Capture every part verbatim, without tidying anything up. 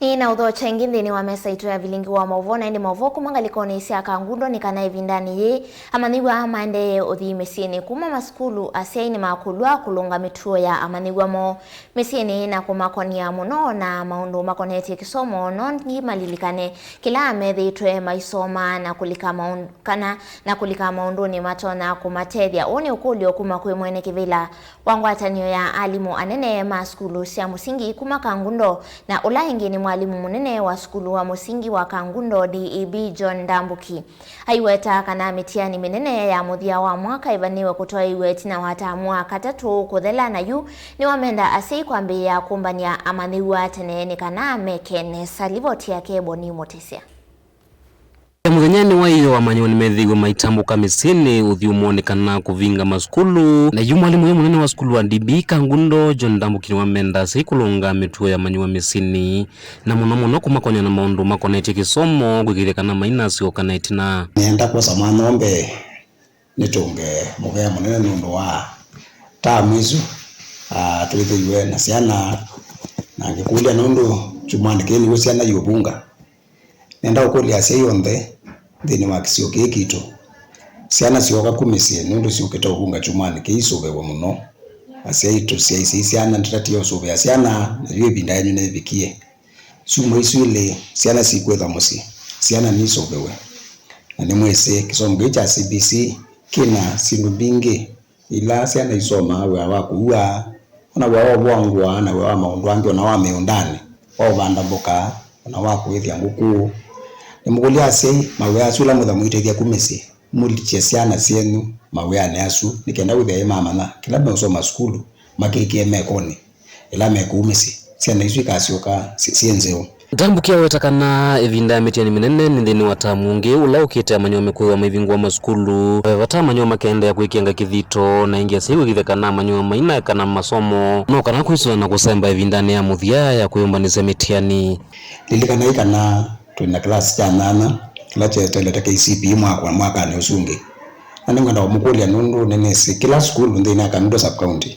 Nĩ na ũthokya ĩngĩ nthĩnĩ wa mesa itũ ya vilingi wa maũvoo, na ĩndĩ maũvoo kuma ngalĩkonĩ sya Kangundo nĩ kana ĩvindanĩ yĩĩ amanyĩw'a maendee ũthi mĩsyĩnĩ kuma masukulu, asyai nĩ makũlw'a kũlũnga mĩtuo ya amanyĩw'a moo mĩsyĩnĩ na kũmakonia mũno na maũndũ makonetye kĩsomo, no ngi malilikane kĩla methĩĩtwe maisoma na kũlika maũndũ kana na kũlika maũndũnĩ matonya kũmatethya. Ũũ nĩ ũkũlyo kuma kwĩ mwene kĩvĩla wa ngwatanĩo ya alimũ anene ma sukulu sya mũsingi kuma Kangundo, na ũla ĩngĩ nĩ mwalimũ mũnene wa sukulu wa mũsingi wa Kangundo, D E B John Ndambuki. Aiweta kana mĩtiani mĩnene ya mũthya wa mwaka ĩvanĩwe kũtwaĩw'a ĩtina wa tamu wa katatũ kũthela, na yu nĩwamenda asyai kwambĩĩa kũmbany'a amanyĩw'a tene nĩ kana meke nesa. Livoti yake Boni Mũtĩsya. Ya mũthenya nĩ wa ĩyo, amanyĩw'a nĩmethĩiwe maitambũka mĩsyĩnĩ ũthyũmũonĩ kana kũvinga masukulu. Na yu mwalimũ ũyũ mũnene wa sukulu wa D B Kangundo, John Ndambuki, nĩwamenda asyai kũlũnga mĩtuo ya amanyĩw'a mĩsyĩnĩ na mũno mũno kũmakonya na maũndũ makonetye kĩsomo, kwĩkĩĩthya kana mainasyoka na ĩtina. Nĩenda kwosa mwanya ũũ mbee nĩtũnge mũvea mũnene nũndũ wa tamu ĩsu, ah, twĩthĩiwe na syana, na ngĩkũlya nũndũ kyumwanĩ kĩĩ nĩw'o syana iũvunga. Nenda ũkũlya asyai onthe nthĩnĩ wa kĩsio kĩĩ kitũ, syana syooka ku mĩsyĩ nũndũ syũkĩte ũvunga kyumwanĩ kĩĩ isũvĩwe mũno. Asyai tũsyaisye syana, ndĩtatie ũsũvĩa syana, na yu ĩvinda yenyu nĩyĩvikie. Syumwa isu ilĩ syana sikwĩthwa mũsyĩ, syana nisũvĩwe. Na nĩmwĩsĩ kĩsomo kĩĩ kya C B C kĩna syĩndũ mbingĩ ila syana isomaa, wĩa wa kũua, ona wĩa wa ũvũa ngũa, na wĩa wa maũndũ angĩ, ona wa mĩũndanĩ, wa ũvanda mboka, ona wa kũĩthya ngũkũ. Nĩmũkũlya asyai, mawĩa asu ala mwĩthwa mũitethya ku mĩsyĩ, mũlikye syana syenyu mawĩanĩ asu, nĩ kenda wĩthĩa mamanya kĩla meũsoma sukulu makĩkie mekonĩ. Ĩla me kũu mĩsyĩ, syana isu ikasyoka syĩ, syĩ nzeo. Ndambuki aweta kana ĩvinda ya mĩtiani mĩnene nĩ nthĩnĩ wa tamu ũngĩ ũla ũkĩte, amanyĩw'a mekwĩthwa maivingũa masukulu. Ve vata amanyĩw'a makeendeea kwĩkĩanga kĩthito, na ĩngĩ asyai kwĩkĩĩthya kana amanyĩw'a mainaeka na masomo, no kana kwĩsũla na kũsemba ĩvindanĩ ya mũthya ya kwĩyũmbanĩsya mĩtiani. Lilikanai kana twĩ na kĩlasi kya nyanya kĩla kyeteelete K C P E mwaka, mwakanĩ ũsu ũngĩ. Na nĩngwenda kũmũkũlya nũndũ nĩnĩsĩ kĩla sukulu nthĩnĩ wa Kangundo sub-county,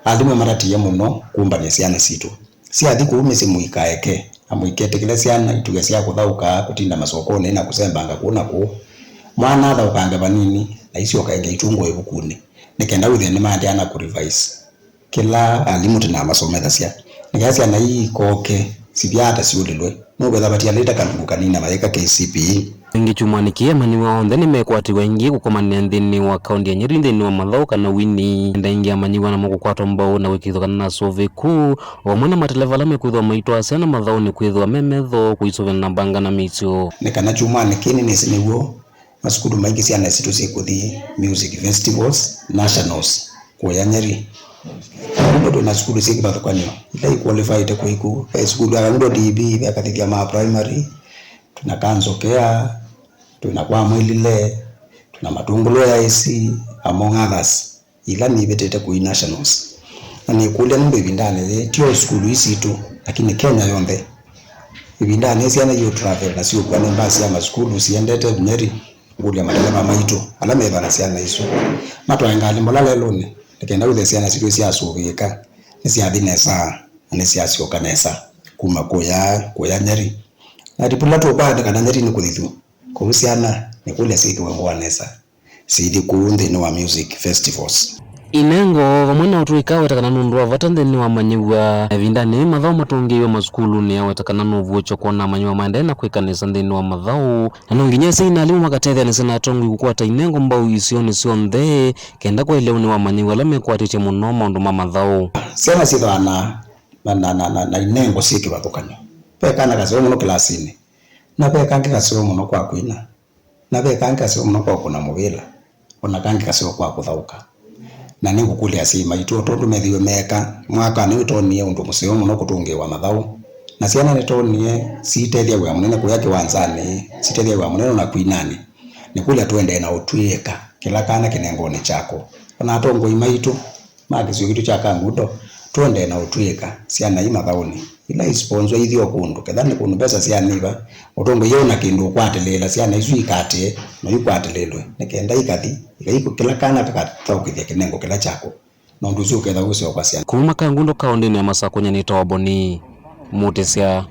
alimũ nĩmatatie mũno kũmbany'a syana sitũ. Syathi kũu mĩsyĩ mũikaeke, na mũiketĩkĩle syana itw'ĩke sya kũthaũka, kũtinda masokonĩ na kũsembanga kũu na kũu. Mwana athaũkange vanini, na isyoka ĩngĩ itungũe ĩvukunĩ, nĩ kenda wĩthĩe nĩmaendeea na kũrevise kĩla alimũ tene masomethasya. Nĩ kenda syana ii ikooke sithyaa ta siũlĩlwe, nũkwĩthwa vatialĩte kalungu kanini na mayĩka K C P E. Ĩngĩ kyumwanĩ kĩĩ, amanyĩw'a onthe nĩmekwatĩw'a ĩngĩ kũkomanĩa nthĩnĩ wa kaũnti ya Nyeri nthĩnĩ wa mathaũ kana wini. Enda ĩngĩ amanyĩw'a namo kũkwatwa mbau na kwĩkĩĩthwa kana nĩ asũvĩku, o vamwe na mateleva ala mekwĩthwa maitwaa syana mathaũnĩ kwĩthwa me metho kũisũvĩa na mbanga na mĩisyo. Nĩ kana kyumwanĩ kĩĩ nĩnĩsĩ nĩw'o masukulu maingĩ syana sitũ syĩkũthi music festivals, nationals, kũya Nyeri. Nũndũ twĩ na sukulu syĩ kĩvathũkany'o ila iqualified kũi kũu. Ve sukulu ya Kangundo D B, ve Kathithya ma primary, twĩ na Kanzokea, twĩ na kwa Mwĩlile, twĩ na Matũngũlũ A I C, among others, ila nivĩtĩte kũi nationals. Na nĩkũlya nũndũ ĩvindanĩ yĩĩ, ti o sukulu ii sitũ, lakini Kenya yonthe. Ĩvindanĩ yĩĩ syana iũtravel na siũkua nĩ mbasi ya masukulu siendete Nyeri, ngũlya mateleva maitũ ala methwa na syana isu matwae ngalĩ mbola lelũnĩ, nĩ kenda wĩthĩe syana sitũ syasũvĩĩka, nĩsyathi nesa, na nĩsyasyoka nesa kuma kũya, kũya Nyeri. Na tipula tũkwaa nĩ kana Nyeri nĩ kũthithu. Kũu syana nĩkũlya syĩkĩwe ngũa nesa, syĩthi kũu nthĩnĩ wa music festivals. Inengo vamwe na ũtũĩka aweta kana nũndũ wa vata nthĩnĩ wa amanyĩw'a. Ĩvindanĩ yĩĩ mathaũ matũngĩĩwe masukulunĩ, aweta kana nũvuũkyo kwona amanyĩw'a maendee na kwĩka nesa nthĩnĩ wa mathaũ, na no nginya asyai na alimũ makatetheanĩsya na atongoi kũkwata inengo mbau isionĩ syonthe, kenda kwaĩlya ũnĩ wa amanyĩw'a ala mekwatĩtye mũno maũndũ ma mathaũ. Syana syĩthĩawa na, na, na, na, na, na inengo syĩ kĩvathũkany'o. Ve kana kaseo mũno kĩlasinĩ, na ve kangĩ kaseo mũno kwa kwina, na ve kangĩ kaseo mũno kwa kũkũna mũvĩla, o na kangĩ kaseo kwa kũthaũka. Na nĩngũkũlya asyai maitũ, o tondũ methĩiwe meeka, mwakanĩ ũyũ nĩtwonie ũndũ mũseo mũno kũtũngĩĩwa mathaũ. Na syana nĩtwonie siitethya wĩa mũnene kũya kĩwanzanĩ, sitethya wĩa mũnene o na kwinanĩ. Nĩkũlya tũendee na ũtw'ĩĩka, kĩla kana kĩnengonĩ kyako. O na atongoi maitũ ma kĩsio kitũ kya Kangundo, tũendee na ũtw'ĩĩka syana ii mathaũnĩ, ila isponswa ithi o kũndũ, ketha nĩ kũndũ mbesa syanyiva, ũtongoi ũũ na kĩndũ ũkwatĩlĩĩla syana isu ikatĩe, no ikwatĩlĩĩlwe, nĩ kenda ikathi, ikaikũ kĩla kana kakathaũkĩthya kĩnengo kĩla kyako, na ũndũ ũsu ũkethwa ũiseũvasya. Kuma Kangundo kaũndĩnĩ ya Masakũ, nyie nĩtawa Boni Mũtĩsya.